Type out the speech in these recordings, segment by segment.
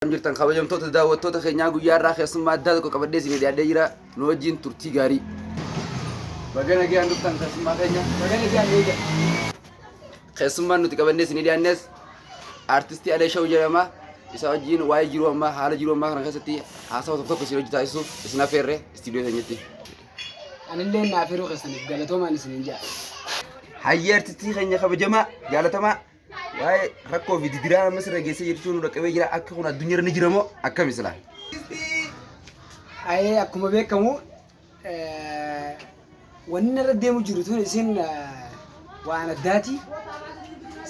Akkam jirtan kabajamtoota daawwattoota keenyaa guyyaa irraa keessummaa addaa tokko qabadhee isinii dhiyaadhee jira. Nu wajjin turtii gaarii. Baga nagayaan dhuftan keessummaa keenya. Baga nagayaan eega. Keessummaan nuti qabannee isinii dhiyaannes aartistii Alee Shaw jedhama. Isa wajjin waa'ee jiruu ammaa haala jiruu ammaa kana keessatti haasawa tokko tokko isin hojii taasisuuf isin affeerre istiidiyoo keenyatti. Anillee na affeeruu keessaniif galatoomaan isiniin jedha. Hayyee artistii keenya kabajamaa jaalatamaa Waa'ee rakkoo fi didiraa amma sirra geessee jirtu nu dhaqqabee jira. Akka kun addunyaarra ni jira moo akkami silaa? Ayee akkuma beekamu wanni irra deemu jiru tun isin waan addaati.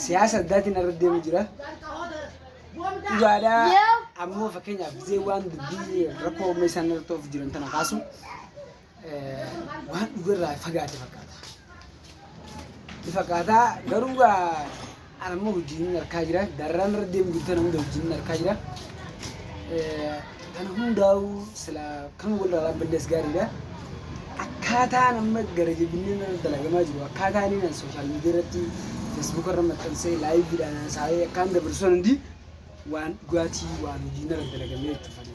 Siyaasa addaatiin irra deemu jira. Dhugaadhaa ammoo fakkeenyaaf gisee waan dubbii rakkoo amma isaan irratti of jiran tana kaasu waan dhugarraa fagaate fakkaata. Ni fakkaata garuu gaa an ammoo hojiin harkaa jira. Dararaan irra deemu jirtu tana hunda hojiin harkaa jira. Kana hundaa'u sila kan walirraa dhaabbannes gaariidha. Akkaataan amma gara jabinni irra dalagamaa jiru akkaataan inni sooshaal miidiyaa irratti feesbuuka irra maxxansee laayiviidhaan haasa'ee akkaan dabarsu sana hundi waan dhugaatii waan hojiin irra dalagamee jechuudha.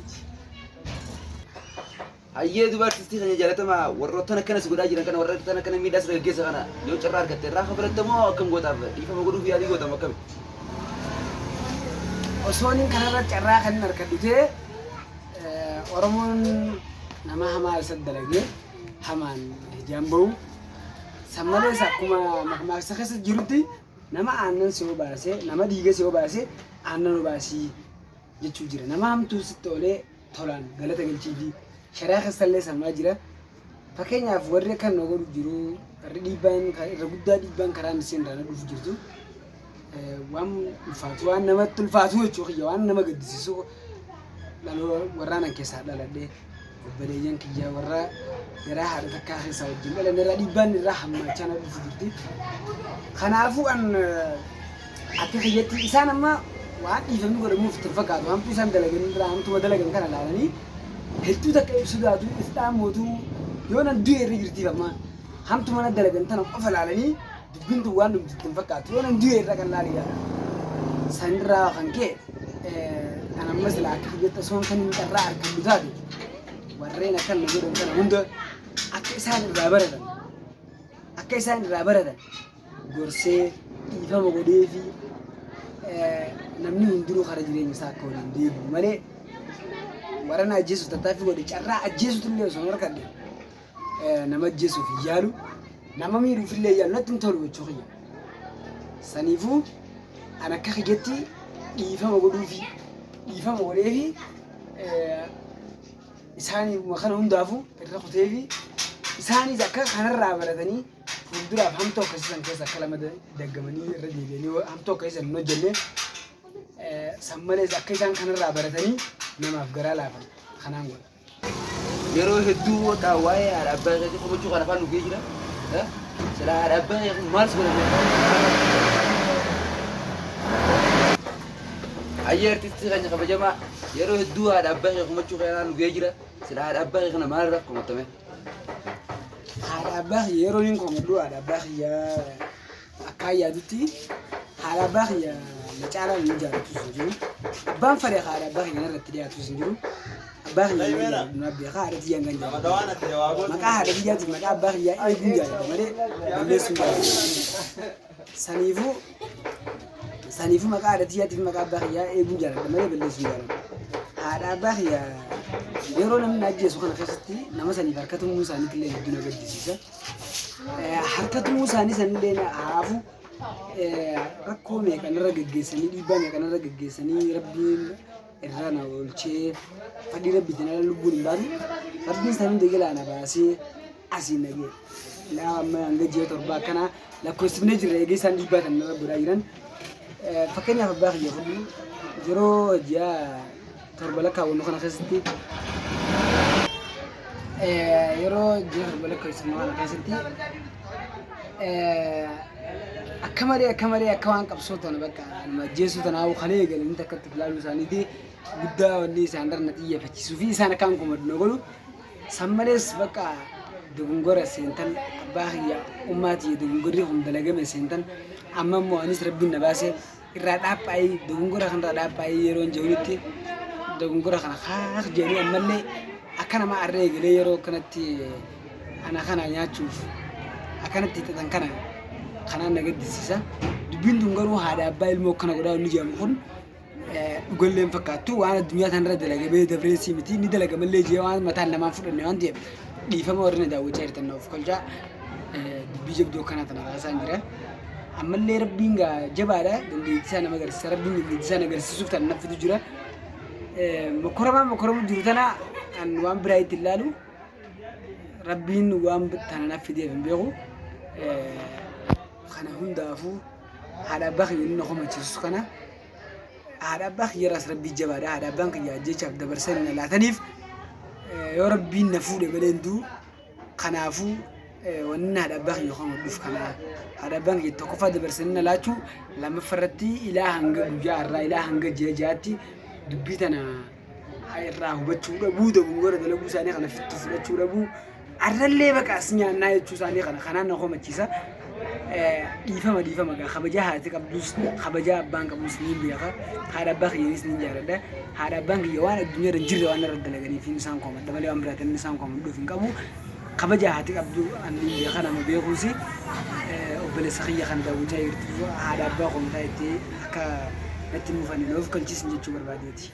Hayyee duba artistii keenya jaalatamaa warroottan akkana si godhaa jiran kana warroottan akkana miidhaa sirra gaggeessa kana yoo carraa argatte irraa kafalatta moo akkam gootaaf dhiifama godhuuf yaalii goota moo akkami? Osoon kanarra carraa kan hin argadhu ta'e Oromoon nama hamaa isa dalagee hamaan ijaan bahu. San malees akkuma makmaaksa keessa jirutti nama aannan si obaase nama dhiiga si obaase aannan obaasii jechuu jira. Nama hamtuu sitti oolee tolaan galata galchiifi. Shari'aa keessallee sanumaa jira. Fakkeenyaaf warri akka nu godhu jiru warri dhiibbaan irra guddaa dhiibbaan karaa miseen irraa na dhufu jirtu waan ulfaatu waan namatti ulfaatu jechuu kiyya waan nama gaddisiisu dhaloo warraan an keessaa dhaladhe obboleeyyan kiyya warra garaa haadha takkaa keessaa wajjin dhalanne irraa dhiibbaan irraa hammaachaa na dhufu jirti. Kanaafuu an Akka kiyyatti isaan amma waan dhiifamni godhamuuf itti hin fakkaatu. Hamtuu isaan dalagan irraa hamtuma dalagan kana laalanii hedduu takka if sodaatu, if dhaammootu yoo nan du'e irra jirtiif amma hamtuma na dalagan tana qofa laalanii dubbiin tun waan dhumtu itti hin fakkaatu. Yoo nan du'e irra kan laali yaada. Sanirraa kan ka'e an amma sila akka kiyyatti osoo kan hin carraa argadhu taate warreen akkan na godhan kana hunda akka isaan irraa baratan akka isaan irraa baratan gorsee dhiifama godheefi namni hundinuu kara jireenya isaa akka waliin deebi'u malee warra na ajjeesuuf tattaaffii godhe carraa ajjeesuutu illee osoo hin harkadhe nama ajjeesuuf hin yaalu nama miidhuuf illee hin yaalu natti hin tolu jechuu kiyya. Saniifuu an akka kiyyatti dhiifama godhuufi dhiifama godheefi isaanii kana hundaafuu irra kuteefi isaanis akka kanarraa baratanii fuulduraaf hamtuu akkasii san keessa akka lama daggamanii irra deebi'anii hamtuu akkasii san hin hojjenne san malees akka isaan kanarraa baratanii namaaf garaa laafan kanaan godha. Yeroo hedduu bakka waa'ee haadha abbaa keetii komachuu kana afaan nu ga'ee jira. Silaa haadha abbaa kee kun maal si godhan? Hayyee artistii keenya kabajamaa yeroo hedduu haadha abbaa kee komachuu kanaan nu ga'ee jira. Silaa haadha abbaa kee kana maalirraa komattame? Haadha abbaa kiyya yeroo inni komadhu haadha abbaa kiyya akkaan yaadutti haadha abbaa kiyya na caalaa inni jaalatus hin jiru. Abbaan fedhe haadha abbaa kiyya narratti dhiyaatus hin jiru. Abbaa kiyya nan jaaladhu naaf beeka haadha tiyyaan kan jaaladhu. Maqaa haadha kiyyaatiif maqaa abbaa kiyyaa eeguun jaaladha malee balleessuun jaaladha. Saniifuu Saniifuu maqaa haadha tiyyaatiif maqaa abbaa kiyyaa eeguun jaaladha malee balleessuu hin jaaladhu. Haadha abbaa kiyya yeroo namni na ajjeesu kana keessatti nama saniif harka tumuu isaaniitti illee hedduu na gaddisiisa. Harka tumuu isaanii sanillee na haafu rakkoo meeqa narra geggeessanii dhiibbaa meeqa narra geggeessanii rabbiin irraa na oolchee fadhii rabbiitiin ala lubbuun hin baatu. Rabbiin san hunda jalaa na baasee asiin na ga'e. Ilaa amma hanga ji'a torbaa akkanaa lakkoofsifnee jirra eegee isaan dhiibbaa kan narra godhaa jiran. Fakkeenyaaf abbaa kiyya fudhu yeroo ji'a torba lakkaawwannu kana keessatti yeroo ji'a torba lakkoofsifnu kana keessatti akka malee akka malee akka waan qabsoo tana bakka nama ajjeesuu tanaa kalee eegalanii takka itti ilaaluu isaaniiti guddaa wanni isaan irra na xiyyeeffachiisuu fi isaan akkaan komadnu godhu. San malees bakka dogongora seentan abbaa kiyya ummaa tiyya dogongorri kun dalagame seentan amma immoo anis rabbiin na baase irraa dhaaphaa'ii dogongora kanarraa dhaaphaa'ii yeroon jedhunitti Dogongora kana kaak jedhanii ammallee akka nama arree eegalee yeroo akkanatti ana kana nyaachuuf akkanatti hixatan kana kanaan na gaddisiisa. Dubbiin tun garuu haadha abbaa ilmoo akkana godhaa inni jedhamu kun dhugallee hin fakkaattu. Waan addunyaa tanarra dalagamee dabreessii miti, ni dalagamallee jee waan mataan namaan fudhanne waan ta'eef, dhiifama warri na daawwachaa jirtan na of kolchaa. Dubbii jabduu akkanaa tana kaasaan jira. Ammallee Rabbiin gaa jabaadha, dandeettii isaa nama agarsiisa. Rabbiin dandeettii isaa na agarsiisuuf tan naffitu jira. Mokoramaa mokoramu jiru tana an waan biraa itti ilaalu, Rabbiin waan tana na fideef hin beeku. Kana hundaafuu haadha abbaa kiyya inni na komachiisu kana, haadha abbaa kiyyarraas Rabbii jabaadha. Haadha abbaan kiyya ajjechaaf dabarsanii na laataniif yoo Rabbiin na fuudhe malee hin du'u. Kanaafuu wanni haadha abbaa kiyya komadhuuf kana, haadha abbaan kiyya tokkoffaa dabarsanii na laachuu, lammaffaa irratti ilaa hanga guyyaa har'aa, ilaa hanga ji'a ja'aatti dubbii tana irraa hubachuu dhabuu, dogongora dalaguu isaanii kana fitti fudhachuu dhabuu, arrallee baqa as nyaannaa jechuu isaanii kana kanaan na komachiisa. Dhiifama, dhiifama gaa, kabajaa haati qabdus kabajaa abbaan qabus niin beeka. Haadha abbaa kiyyanis niin jaaladha. Haadha abbaan kiyya waan addunyaa irra hin jirre waan irra dalaganiif isaan komadha malee waan biraatiin isaan komadhuuf hin qabu. Kabaja haati qabdu ani niin beeka, nama beekuusi. Obboleessa kiyya kan daawwachaa jirtu, haadha abbaa komataa itti akka natti hin mufanne na of galchiisin jechuu barbaadeeti.